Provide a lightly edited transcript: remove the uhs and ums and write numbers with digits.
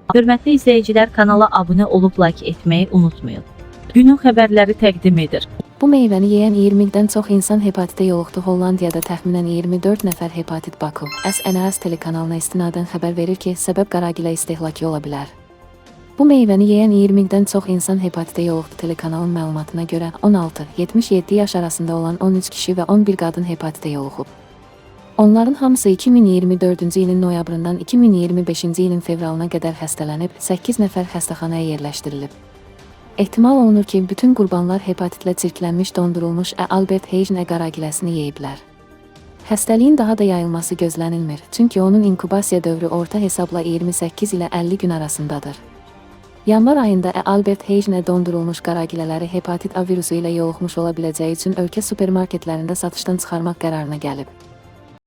Hörmətli izləyicilər, kanala abunə olub like etməyi unutmayın. Günün xəbərləri təqdim edir. Bu meyvəni yeyən 20-dən çox insan hepatitə yoluxdu. Hollandiyada təxminən 24 nəfər hepatit Baku. SNAS telekanalına istinadən xəbər verir ki, səbəb qaragilə istehlakı ola bilər. Bu meyvəni yeyən 20-dən çox insan hepatitə yoluxdu. Telekanalın məlumatına görə 16-77 yaş arasında olan 13 kişi və 11 qadın hepatitə yoluxub. Onların hamısı 2024-cü ilin noyabrından 2025-ci ilin fevralına qədər xəstələnib, 8 nəfər xəstəxanaya yerləşdirilib. Ehtimal olunur ki, bütün qurbanlar hepatitlə çirklənmiş dondurulmuş Ə. Albert Heijn qaragiləsini yeyiblər. Xəstəliyin daha da yayılması gözlənilmir, çünki onun inkubasiya dövrü orta hesabla 28 ilə 50 gün arasındadır. Yanvar ayında Ə. Albert Heijn dondurulmuş qaragilələri hepatit A virusu ilə yoluxmuş ola biləcəyi üçün ölkə supermarketlərində satışdan çıxarmaq qərarına gəlib.